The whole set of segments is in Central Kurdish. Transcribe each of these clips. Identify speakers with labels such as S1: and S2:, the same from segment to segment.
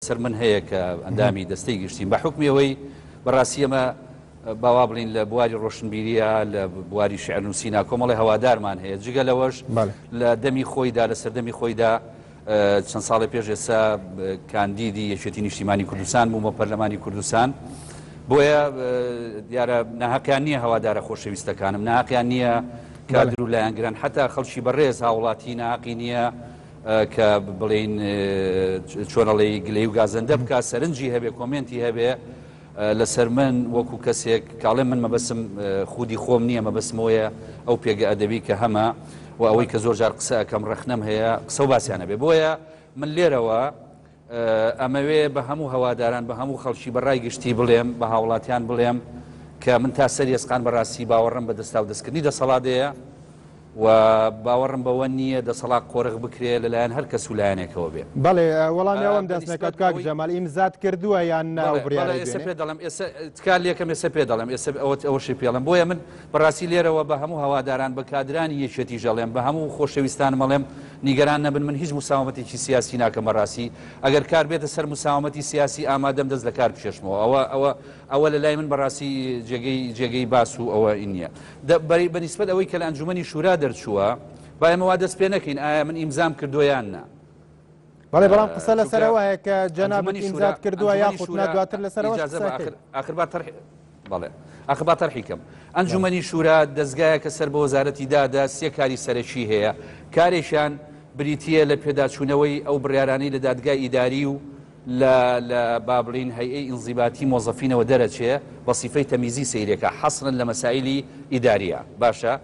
S1: لەسەر من هەیە کە ئەندامی دەستەی گشتیم بە حوکمی ئەوەی بەڕاستی ئەمە با وا بڵین لە بواری ڕۆشنبیریە لە بواری شعر نووسینا کۆمەڵی هەوادارمان هەیە جگە لەوەش لە دەمی خۆیدا لە سەردەمی خۆیدا چەند ساڵێ پێش ئێستا کاندیدی یەکێتی نیشتیمانی کوردستان بووم بۆ پەرلەمانی کوردستان بۆیە دیارە ناهەقیان نییە هەوادارە خۆشەویستەکانم ناهەقیان نییە کادر و لایەنگران حتا خەڵکی بەڕێز هاوڵاتی ناهەقی نییە کە بڵین چۆنەڵی گلەی و گازەندە بکە سەرنجی هەبێ کۆمێنتی هەبێ لەسەر من وەکو کەسێک کاڵێ من مەبەسم خودی خۆم نییە مەبەسمەوەیە ئەو پێگە ئەدەبی کە هەمە و ئەوەی کە زۆر جار قسە ئەکەم ڕەخنەم هەیە قسە و باسیان هەبێ بۆیە من لێرەوە ئەمەوێ بە هەموو هەواداران بە هەموو خەڵکی بە ڕای گشتی بڵێم بە هاوڵاتیان بڵێم کە من تا سەر ئێسقان بەڕاستی باوەڕم بە دەستا و دەستکردنی دەسەڵاتەیە و باوەڕم بەوە نییە دەسەڵات قۆرخ بکرێ لەلایەن هەر کەس و لایەنێکەوە بێ.
S2: بەڵێ وەڵامی ئەوەم دەست نەکەوت کاک جەمال ئیمزات کردووە یان نا ئەو بڕیارەی
S1: دوێنێ؟ بەڵێ ئێستا پێت دەڵێم ئێستا تکا لێکەم ئێستا پێت دەڵێم ئێستا ئەوەشی پێ ئەڵێم بۆیە من بەڕاستی لێرەوە بە هەموو هەواداران بە کادرانی یەکێتیش ئەڵێم بە هەموو خۆشەویستانم ئەڵێم نیگەران نەبن من هیچ مساومەتێکی سیاسی ناکەم بەڕاستی ئەگەر کار بێتە سەر مساومەتی سیاسی ئامادەم دەست لە کار بکێشمەوە ئەوە ئەوە ئەوە لە لای من بەڕاستی جێگەی جێگەی باس و ئەوە نییە بە نیسبەت ئەوەی کە لە ئەنجومەنی شورا دەرچووە با ئێمە وا دەست پێ نەکەین ئایا من ئیمزام کردووە یان نا.
S2: بەڵێ بەڵام قسە لەسەر ئەوە هەیە کە جەنابت ئیمزات کردووە یاخود نا دواتر لەسەر ئەوەش قسە ئەکەین.
S1: ئاخر با تەرح بەڵێ ئاخر با تەرحی کەم. ئەنجومەنی شورا دەزگایەکە سەر بە وەزارەتی دادە سێ کاری سەرەکی هەیە کارێکیان بریتییە لە پێداچوونەوەی ئەو بڕیارانەی لە دادگای ئیداری و لە لە با بڵێین هەیئەی ئینزیباتی مۆزەفینەوە دەرەچێ بە سیفەی تەمیزی سەیرێکا حەسرەن لە مەسائیلی ئیداریە باشە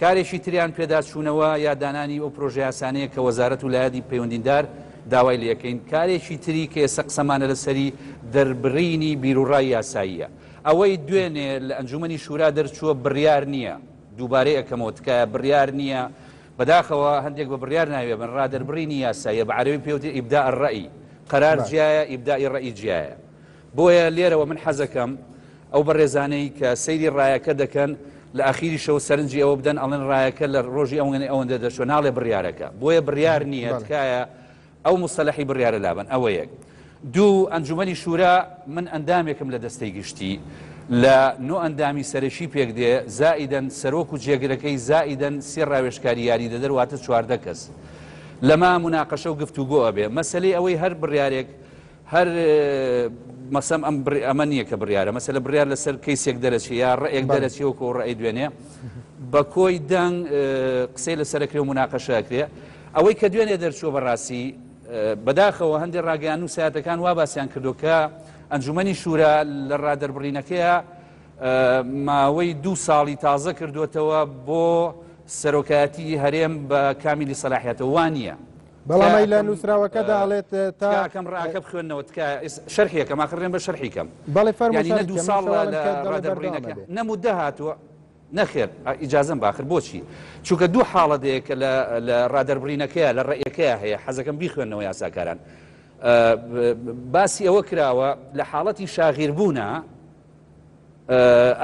S1: کارێکی تریان پێداچوونەوە یا دانانی ئەو پرۆژەیاسانەیە کە وەزارەت و لایەنی پەیوەندیدار داوای لێکەین کارێکی تری کە ئێستا قسەمانە لەسەری دەربڕینی بیروڕای یاساییە ئەوەی دوێنێ لە ئەنجومەنی شورا دەرچووە بڕیار نییە دووبارەی ئەکەمەوە تکایە بڕیار نییە بەداخەوە هەندێک بە بڕیار ناوی ئەبەن، ڕادەربڕینی یاساییە، بە عەرەبی پێی وترێ ئیبداء الرأی، قەرار جیایە، ئیبدائی ڕەئی جیایە. بۆیە لێرەوە من حەزەکەم ئەو بەڕێزانەی کە سەیری ڕایەکە دەکەن لە ئاخیریشەوە سەرنجی ئەوە بدەن ئەڵێن ڕایەکە لە ڕۆژی ئەوەنەی ئەوەندە دەرچووە ناڵێ بڕیارەکە. بۆیە بڕیار نییە تکایە ئەو موستەلەحی بڕیارە لابەن ئەوە یەک. دوو، ئەنجومەنی شورا من ئەندامێکم لە دەستەی گشتی لە نۆ ئەندامی سەرەکی پێک دێ زائیدەن سەرۆک و جێگرەکەی زائیدەن سێ ڕاوێژکاری یاریدەدەر واتە 14 کەس لەما مناقەشە و گفتوگۆ ئەبێ مەسەلەی ئەوەی هەر بڕیارێک هەر مەسەم ئەم ئەمە نییە کە بڕیارە مەسەلە بڕیار لەسەر کەیسێک دەرەچێ یا ڕەئێک دەرەچێ وەکو ڕەئی دوێنێ بە کۆی دەنگ قسەی لەسەرەکرێ و مناقەشە ئەکرێ ئەوەی کە دوێنێ دەرچووە بەڕاستی بەداخەوە هەندێک ڕاگەیان و سایتەکان وا باسیان کردو کە ئەنجومەنی شورا لە ڕادەربڕینەکەیە ماوەی دوو ساڵی تازە کردوێتەوە بۆ سەرۆکایەتی هەرێم بە کامیلی سەلاحیەتەوە وانە.
S2: بەڵام ئەی لە نووسراوەکەدا ئەڵێت
S1: تا تکاکەم ڕاکە بخوێنەوە تکایە شەرحیەکەم ئاخر ڕێم بە شەرحی کەم.
S2: بەڵێ فەرموو
S1: یانی نە دوو ساڵ لە ڕادەربڕینەکە نە مودە هاتووە نەخێر ئیجازەم باخر بۆچی چونکە دوو حاڵەت هەیە کە لە لە ڕادەربڕینەکەیە لە ڕەئیەکەیە هەیە حەزەکەم بیخوێنەوە یاساکاران باسی ئەوە کراوە لە حاڵەتی شاغیربوونە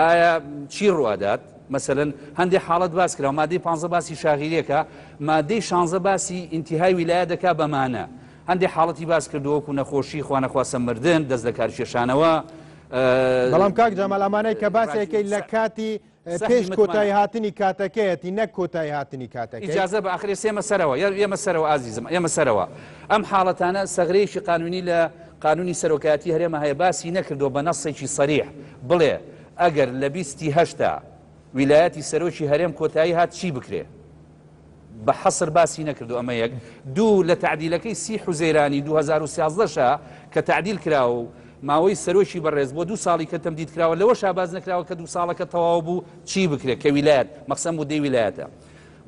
S1: ئایا چی ڕوادات؟ مەسەلەن هەندێک حاڵەت باس کراوە مادەی پانزە باسی شاغیرێکە مادەی شانزە باسی ئینتیهای ویلایە دەکا بەمانە هەندێک حاڵەتی باس کردووە وەکو نەخۆشی خوانەخواستە مردن دەست لە کارکێشانەوە
S2: بەڵام کاک جەمال ئەمانەی کە باسێکەی لە کاتی پێش کۆتایی هاتنی کاتەکەیەتی نەک کۆتایی هاتنی کاتەکەی.
S1: ئیجازە بە ئاخرێ سێمە سەرەوە یەمە سەرەوە ئازیزم یەمە سەرەوە ئەم حاڵەتانە سەغرەیەکی قانونی لە قانونی سەرۆکایەتی هەرێمە هەیە باسی نەکردووە بە نەسێکی سەریح بڵێ ئەگەر لە بیستی هەشتا ویلایەتی سەرۆکی هەرێم کۆتایی هات چی بکرێ بە حەسر باسی نەکردو ئەمە یەک دوو لە تەعدیلەکەی سی حوزەیرانی 2013 شا کە تەعدیل کراوە و ماوەی سەرۆکی بەڕێز بۆ دوو ساڵی کە تەمدید کراوە لەوەشا باس نەکراوە کە دوو ساڵەکە تەواو بوو چی بکرێت کە ویلایەت مەقسەم مودەی ویلایەتە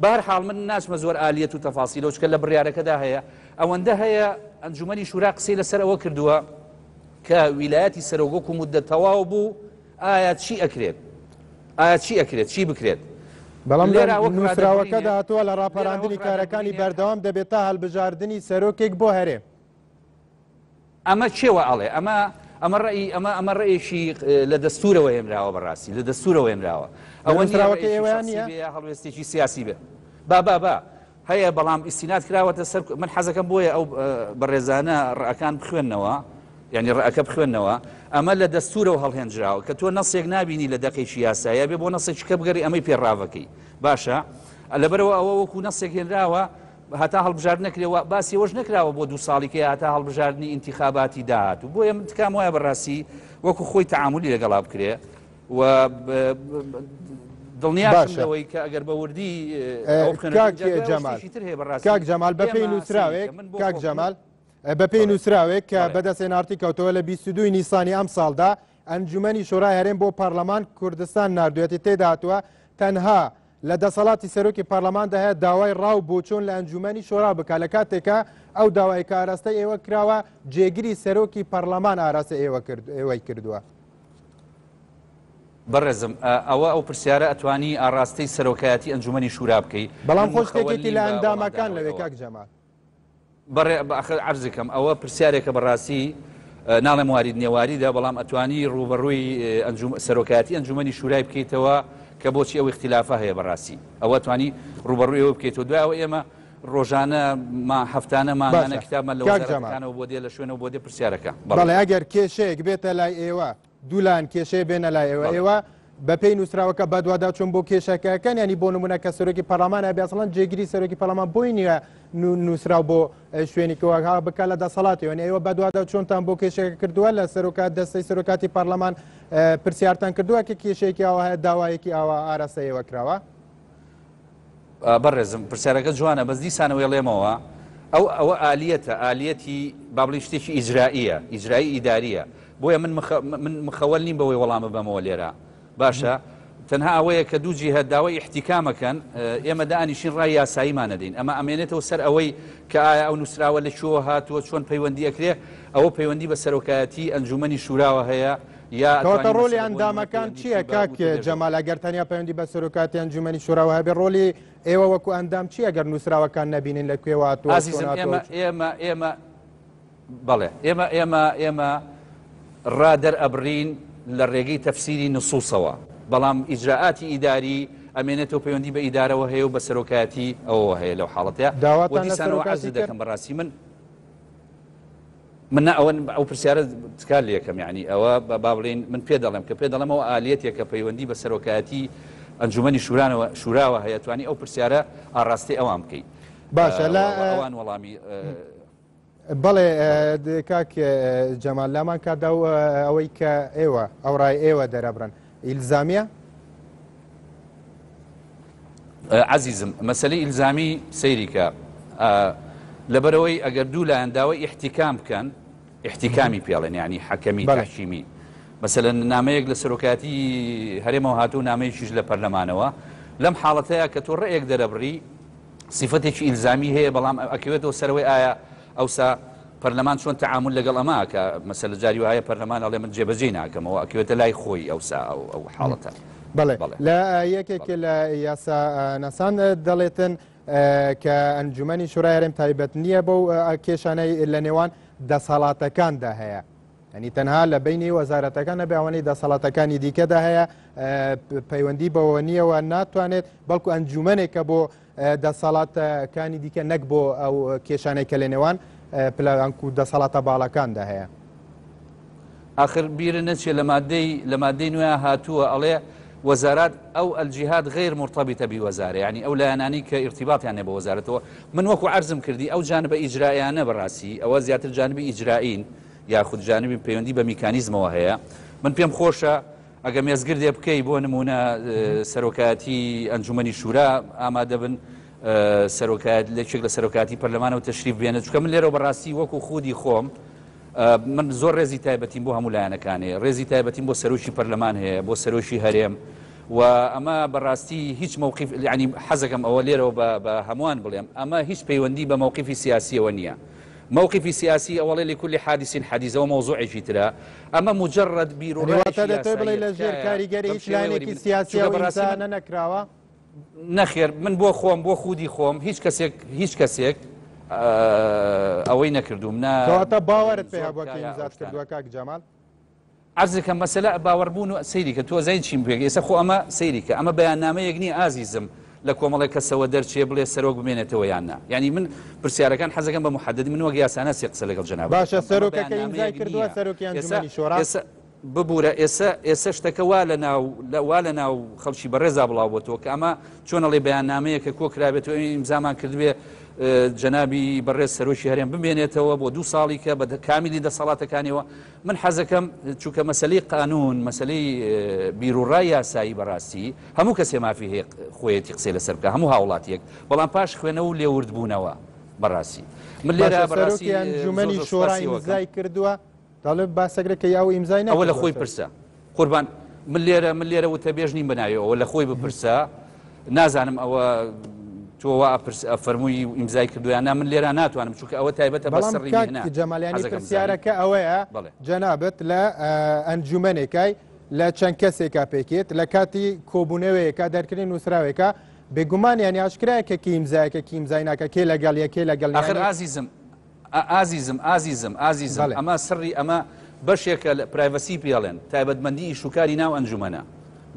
S1: بەهەر حاڵ من ناچمە زۆر ئالیەت و تەفاسیلەوە چونکە لە بڕیارەکەدا هەیە ئەوەندە هەیە ئەنجومەنی شورا قسەی لەسەر ئەوە کردووە کە ویلایەتی سەرۆک وەکو مودە تەواو بوو ئایا چی ئەکرێت؟ ئایا چی ئەکرێت؟ چی بکرێت؟
S2: بەڵام لە نووسراوەکەدا هاتووە لە ڕاپەراندنی کارەکانی بەردەوام دەبێت تا هەڵبژاردنی سەرۆکێک بۆ هەرێم.
S1: ئەمە کێ وا ئەڵێ؟ ئەمە ئەمە ڕەئی ئەمە ئەمە ڕەئێکی لە دەستوورەوە هێنراوە بەڕاستی لە دەستوورەوە هێنراوە. ئەوە نییە ڕەئێکی شەخسی بێ یا هەڵوێستێکی سیاسی بێ. با با با هەیە بەڵام ئیستیناد کراوەتە سەر من حەزەکەم بۆیە ئەو بەڕێزانە ڕەئەکان بخوێننەوە. یانی ڕەئەکە بخوێنەوە، ئەمە لە دەستوورەوە هەڵهێنجراوە کە تۆ نەسێک نابینی لە دەقێکی یاساییا بێ بۆ نەسێکی کە بگەڕی ئەمەی پێ ڕاڤەکەی باشە لەبەرەوە ئەوە وەکو نەسێک هێنراوە هەتا هەڵبژاردن نەکرێ و باسی ئەوەش نەکراوە بۆ دوو ساڵیکەیە هەتا هەڵبژاردنی ئینتیخاباتی داهاتوو بۆیە من تکام وایە بەڕاستی وەکو خۆی تەعامولی لەگەڵا بکرێ و دڵنیاشم لەوەی کە ئەگەر بە وردی
S2: کاک جەمال کاک جەمال بەپێی نووسراوێک کاک جەمال بەپێی نووسراوێک کە بەدەست NRT کەوتەوە لە 22 نیسانی ئەمساڵدا ئەنجومەنی شۆرای هەرێم بۆ پەرلەمان کوردستان ناردوێتی تێدا هاتووە تەنها لە دەسەڵاتی سەرۆکی پەرلەماندا هەیە داوای ڕا و بۆچوون لە ئەنجومەنی شۆرا بکات لە کاتێکا ئەو داوای کە ئاراستەی ئێوە کراوە جێگری سەرۆکی پەرلەمان ئاراستەی ئێوە کرد ئێوەی کردووە.
S1: بەڕێزم ئەوە ئەو پرسیارە ئەتوانی ئاڕاستەی سەرۆکایەتی ئەنجومەنی شورا بکەی
S2: بەڵام خۆ شتێکێتی لە ئەندامەکان لەوێ کاک جەمال.
S1: بەڕێ ئەخر عەرزکەم ئەوە پرسیارێکە بەڕاستی ناڵێم وارید نیە واریدە بەڵام ئەتوانی ڕووبەڕووی سەرۆکایەتی ئەنجومەنی شورای بکەیتەوە کە بۆچی ئەو ئیختلافە هەیە بەڕاستی ئەوە توانی ڕووبەڕووی ئەوە بکەیتەوە دوای ئەوە ئێمە ڕۆژانە ما هەفتانە مانگانە
S2: باشە
S1: کتابمان لە
S2: کاک جەمال
S1: وەزارەتەکانەوە بۆ دێ لە شوێنەوە بۆ دێ پرسیارەکە بەڵێ
S2: بەڵێ ئەگەر کێشەیەک بێتە لای ئێوە دوو لایەن کێشەیە بێنە لای ئێوە ئێوە بەپێی نووسراوەکە بەدواداچوون بۆ کێشەکەکەن ینی بۆ نمونە کە سەرۆکی پەرلەمان ئەبێ ئەسڵەن جێگری سەرۆکی پەرلەمان بۆی نییە نووسراو بۆ شوێنی کەوەها بکە لە دەسەڵاتی وێنە ئێوە بەدواداچوونتان بۆ کێشەکە کردووە لە سەرۆکات دەستەی سەرۆکاتی پەرلەمان پرسیارتان کردووە کە کێشەیەکی ئاوا هەیە داوایەکی ئاوا ئاراستە ئێوە کراوە؟
S1: بەڕێزم پرسیارەکە جوانە بەس دیسانەوە ئەڵێمەوە ئەو ئەوە ئالیەتە ئالیەتی با بڵێین شتێکی ئیجرائیە ئیجرایی ئیداریە بۆیە من من مخەوەل نیم بەوەی وەڵام ببەمەوە لێرە باشە تەنها ئەوەیە کە دوو جیهە داوای ئیحتیکامەکەن ئێمە دانیشین ڕای یاساییمان نەدەین ئەمە ئەمێنێتەوە سەر ئەوەی کە ئایا ئەو نووسراوە لە کوێوە هاتووە چۆن پەیوەندی ئەکرێ ئەوە پەیوەندی بە سەرۆکایەتی ئەنجومەنی شوراوە هەیە یا
S2: کەواتە
S1: ئەتوانی
S2: ڕۆلی
S1: مەسەلە بۆ نمونە
S2: ئەندامەکان
S1: پەیوەندیی
S2: چییە
S1: بە
S2: کاک
S1: وتوبێژەوە
S2: جەمال ئەگەر تەنیا پەیوەندی بە سەرۆکاتی ئەنجومەنی شوراوە هەبێ ڕۆلی ئێوە وەکو ئەندام چییە گەر نووسراوەکان نەبینن لە کوێوە هاتووە چۆن
S1: ئازیزم
S2: هاتووە
S1: ئێمە ئێمە ئێمە بەڵێ ئێمە ئێمە ئێمە ڕا دەرئەبڕین لە ڕێگەی تەفسیری نصوصەوە بەڵام ئیجرائاتی ئیداری ئەمێنێتەوە پەیوەندی بە ئیدارەوە هەیە و بە سەرۆکایەتی ئەوەوە هەیە لەو حاڵەتەیە و
S2: داواتان لە
S1: دیسانەوە
S2: سەرۆکاتی
S1: عەرزت
S2: کرد؟
S1: دەکەم بەڕاستی من من نا ئەوە ئەو پرسیارە تکا لێکەم یعنی ئەوە با بڵێین من پێ دەڵێم کە پێ دەڵێمەوە ئالیەتێکە پەیوەندی بە سەرۆکایەتی ئەنجومەنی شورانەوە شوراوە هەیە توانی ئەو پرسیارە ئاڕاستەی ئەوان بکەیت
S2: باشە لە
S1: ئەوان وەڵامی
S2: بەڵێ کاک جەمال لامان کاتدا و ئەوەی کە ئێوە ئەو ڕای ئێوە دەرەبرن ئیلزامیە؟
S1: عەزیزم مەسەلەی ئیلزامی سەیری کە لەبەرەوەی ئەگەر دوو لایەن داوای ئیحتیکام بکەن ئیحتیکامی پێڵێن یعنی حەکەمی تحکیمی مەسەلەن نامەیەک لە سەرۆکایەتی هەرێمەوە هاتوو نامەیەکیش لە پەرلەمانەوە لەم حاڵەتەیە کە تۆ ڕێیەک دەرەبڕی سیفەتێکی ئیلزامی هەیە بەڵام ئەکەوێتەوە سەرەوەی ئایا ئەوسا پەرلەمان چۆن تەعامول لەگەڵ ئەمە ئەکا مەسەلە جاری وایە پەرلەمان ئەڵێ من جێبەجێی ناکەمەوە ئەکەوێتە لای خۆی ئەوسا ئەو ئەو حاڵەتە.
S2: بەڵێ لە یەکێک لە یاساناسان دەڵێتن کە ئەنجومەنی شورای هەرێم تایبەت نییە بەو کێشانەی لە نێوان دەسەڵاتەکاندا هەیە. ینی تەنها لە بینی وەزارەتەکان نەبێ ئەوانەی دەسەڵاتەکانی دیکەدا هەیە پەیوەندی بەوە نییەوە ناتوانێت بەڵکو ئەنجومەنێکە بۆ دەسەڵاتەکانی دیکە نەک بۆ ئەو کێشانەی کە لە نێوان پلانک و دەسەڵاتە باڵەکاندا هەیە.
S1: ئاخر بیرت نەچێ لە مادەی لە مادەی نوێ هاتووە ئەڵێ وەزارات ئەو الجهات غیر مرتبطە بوزارە یعنی ئەو لایەنانەی کە ئیرتیباطیان نیە بە وەزارەتەوە من وەکو عەرزم کردی ئەو جانبە ئیجرائیانە بەڕاستی ئەوە زیاتر جانبی ئیجرائین یاخود جانبی پەیوەندی بە میکانیزمەوە هەیە من پێم خۆشە ئەگە مێزگردێ بکەی بۆ نموونە سەرۆکایەتی ئەنجومەنی شورا ئامادەبن سەرۆکایەت لەکێک لە سەرۆکاتی پەرلەمانەوە تەشریف بێنە چونکە من لێرەوە بەڕاستی وەکو خودی خۆم من زۆر ڕێزی تایبەتیم بۆ هەموو لایەنەکان هەیە ڕێزی تایبەتیم بۆ سەرۆکی پەرلەمان هەیە بۆ سەرۆکی هەرێم و ئەمە بەڕاستی هیچ موقف یعنی حەزەکەم ئەوە لێرەوە بە هەمووان بڵێم ئەمە هیچ پەیوەندی بە موقفی سیاسیەوە نییە مەوقیفی سیاسی ئەوەڵێ لکل حادث حدیث ئەوە مەوزوعێکی ترە ئەمە موجەڕەد
S2: یعنی واتە
S1: بیروڕایەکی
S2: دەتەوێت بڵێی
S1: یاساییە
S2: لە ژێر
S1: تکایە
S2: کاریگەری
S1: بەم
S2: هیچ
S1: شێوەیە
S2: لایەنێکی
S1: وەریبگرن
S2: سیاسیەوە
S1: چونکە بەڕاستی
S2: ئیمزا
S1: من
S2: نەکراوە؟
S1: نەخێر من بۆ خۆم بۆ خودی خۆم هیچ کەسێک هیچ کەسێک ئەوەی نەکردووم نا
S2: کەواتە باوەرت پێ
S1: زۆر
S2: هەبووە کە
S1: تکایە ئەو
S2: ئیمزات
S1: شتانە
S2: کردووە کاک جەمال؟
S1: عەرزت کەم مەسەلە باوەڕبوون و سەیری کە تۆ ئەزانی چیم پێ ئێستا خۆ ئەمە سەیری کە ئەمە بەیاننامەیەک نییە ئازیزم لە کۆمەڵێک کەسەوە دەرچێ بڵێ سەرۆک بمێنێتەوە یان نا یانی من پرسیارەکان حەزەکەم بە محددی من وەک یاساناسێک قسە لەگەڵ جەنابت
S2: باشە
S1: دەکەم ئەمە
S2: سەرۆکەکە ئیمزای
S1: بەیاننامەیەک
S2: کردووە
S1: نییە
S2: سەرۆکی
S1: ئێسا
S2: ئەنجومەنی شۆرا
S1: ئێسا ببورە ئێسە ئێسە شتەکە وا لە ناو لە وا لە ناو خەڵکی بەڕێزا بڵاو بۆتەوە کە ئەمە چۆن ئەڵێ بەیاننامەیەکە کۆ کرابێتەوە ئێمە ئیمزامان کردبێ جەنابی بەڕێز سەرۆکی هەرێم بمێنێتەوە بۆ دوو ساڵی کە بە کامیلی دەسەڵاتەکانیەوە من حەزەکەم چونکە مەسەلەی قانون مەسەلەی بیروڕای یاسایی بەڕاستی هەموو کەسێ مافی هەیە خۆیەتی قسەی لەسەر بکە هەموو هاوڵاتیەک بەڵام پاش خوێنەوە و لێوردبوونەوە بەڕاستی من لێرە
S2: باشە
S1: بەڕاستی
S2: سەرۆکی
S1: زۆر
S2: ئەنجومەنی
S1: زۆر
S2: شۆرا
S1: سوپاسی ئەوەکەم
S2: ئیمزای کردووە دەڵێ باسەکرێت کە ئەو ئیمزای
S1: ئەوە لە
S2: نەکردووە
S1: خۆی
S2: سەرۆک.
S1: پرسە قوربان من لێرە من لێرە وتەبێژ نیم بەناوی ئەوە لە خۆی بپرسە نازانم ئەوە تۆ وا ئەپرس ئەفەرمووی ئیمزای کردو یان نا من لێرە ناتوانم چونکە ئەوە تایبەتە بە
S2: بەڵام
S1: سڕی
S2: کاک
S1: میهنە
S2: جەمال ینی
S1: حەزەکەم بزانی
S2: پرسیارەکە ئەوەیە
S1: بەڵێ
S2: جەنابت لە ئەنجومەنێکای لە چەند کەسێکا پێکێت لە کاتی کۆبوونەوەیەکە دەرکردنی نووسراوێکە بێگومان ینی ئاشکرایە کە کی ئیمزایەکە کی ئیمزای ناکە کێ لەگەڵ یە کێ لەگەڵ
S1: ئاخر
S2: یانی
S1: ئازیزم ئازیزم ئازیزم ئازیزم
S2: بەڵێ.
S1: ئەمە سڕی ئەمە بەشێکە لە privacy پێڵێن تایبەتمەندی ئیشوکاری ناو ئەنجومەنە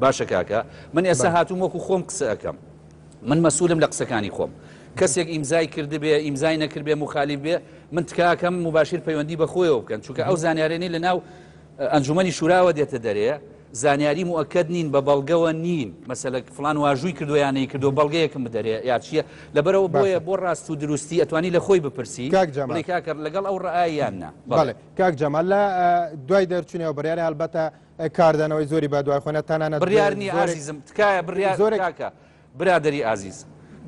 S1: باشە کاکە من ئێستا
S2: بەڵێ.
S1: هاتووم وەکو خۆم قسە ئەکەم من مەسولم لە قسەکانی خۆم کەسێک ئیمزای کردبێ ئیمزای نەکردبێ موخالیف بێ من تکاکەم موباشیر پەیوەندی بە خۆیەوە بکەن چونکە ئەو زانیارانەی لە ناو ئەنجومەنی شوراوە دێتە دەرێ زانیاری موئەکەد نین بە بەڵگەوە نین مەسەلە فڵان واژووی کردووە یان نەیکردووە بەڵگەیەکم بدەرێ یا چییە لەبەرەوە بۆیە
S2: باشە.
S1: بۆ ڕاست و دروستی ئەتوانی لە خۆی بپرسی
S2: کاک
S1: بڵێ
S2: جەمال.
S1: کاکە لەگەڵ ئەو ڕەئای یان نا بەڵێ.
S2: بەڵێ کاک جەمال لە دوای دەرچوونی ئەو بڕیارە هەڵبەتە کاردانەوەی زۆری بەدوای خۆنە تەنانەت
S1: بڕیار نییە
S2: زۆرێک
S1: ئازیزم تکایە بڕیار
S2: زۆرێک
S1: کاکە برادەری ئازیز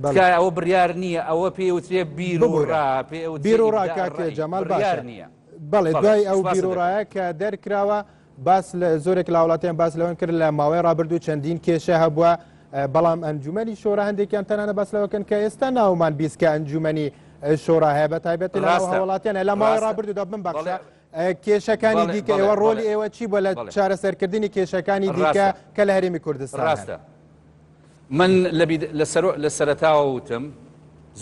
S2: بەڵێ.
S1: تکایە ئەوە بڕیار نییە ئەوە پێی وترێ بیر و
S2: ببورە
S1: ڕا پێی ئەوترێ
S2: بیر و ڕا
S1: ئیبداع
S2: کاک
S1: ڕەئی
S2: جەمال
S1: بڕیار
S2: باشە
S1: نییە
S2: بەڵێ
S1: بەڵێ
S2: دوای ئەو
S1: سوپاست
S2: بیر و
S1: دەکەم.
S2: ڕایە کە دەرکراوە باس لە زۆرێک لە هاوڵاتیان باس لەوەن کرد لە ماوەی ڕابردوو چەندین کێشە هەبووە بەڵام ئەنجومەنی شۆرا هەندێکیان تەنانە باس لەوەکەن کە ئێستا ناومان بیست کە ئەنجومەنی شۆرا هەیە بە تایبەتی لە ناو
S1: ڕاستە
S2: هاوڵاتیان لە ماوەی
S1: ڕاستە
S2: ڕابردوودا
S1: بەڵێ
S2: بمبەخشە کێشەکانی
S1: بەڵێ
S2: دیکە
S1: بەڵێ
S2: ئێوە
S1: بەڵێ
S2: ڕۆلی ئێوە چی بووە لە
S1: بەڵێ
S2: چارەسەرکردنی کێشەکانی دیکە
S1: ڕاستە
S2: کە لە هەرێمی کوردستان هەن؟
S1: ڕاستە من لە بید لە سەرۆ لە سەرەتاوە وتم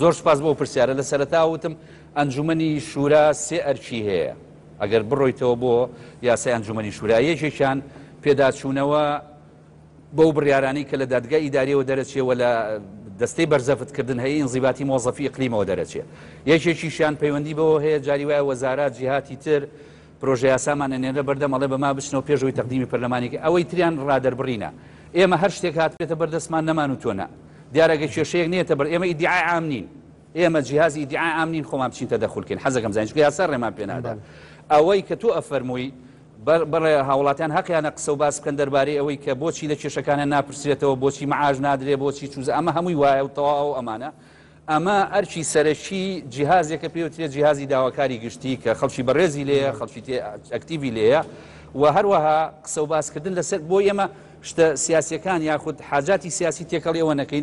S1: زۆر سوپاس بۆ پرسیارە لە سەرەتاوە وتم ئەنجومەنی شورا سێ ئەرکی هەیە ئەگەر بڕۆیتەوە بۆ یاسای ئەنجومەنی شورا یەکێکیان پێداچوونەوە بەو بڕیارانەی کە لە دادگای ئیداریەوە دەرەچێ و لە دەستەی بەرزەفت کردن هەیە ئینزیباتی مۆزەفی ئیقلیمەوە دەرەچێ یەکێکیشیان پەیوەندی بەوە هەیە جاری وایە وەزارات جیهاتی تر پرۆژە یاسامان ئەنێرنە بەردەم ئەڵێ بەما بچنەوە پێش ئەوەی تەقدیمی پەرلەمانی کە ئەوەی تریان ڕادەربڕینە ئێمە هەر شتێک هاتبێتە بەردەستمان نەمان و تۆ نا دیارە گە کێشەیەک نێتە بەر ئێمە ئیدیعای عام نین ئێمە جیهازی ئیدیعای عام نین خۆمان بچین تەدەخول کەین حەزەکەم زانین چونکە یاسا ڕێمان پێ نادا ئەوەی کە تۆ ئەفەرمووی بەڵێ هاوڵاتیان هەقیانە قسە و باس بکەن دەربارەی ئەوەی کە بۆچی لە کێشەکانیان ناپرسرێتەوە بۆچی معاش نادرێ بۆچی چوزە ئەمە هەمووی وایە و تەواو ئەمانە ئەمە ئەرکی سەرەکی جیهازێکە پێی وترێت جیهازی داواکاری گشتی کە خەڵکی بەڕێزی لێیە، خەڵکی تێ ئەکتیڤی لێیە و هەروەها قسە و باسکردن لەسەر بۆ ئێمە شتە سیاسیەکان یاخود حاجاتی سیاسی تێکەڵی ئەوە نەکەین.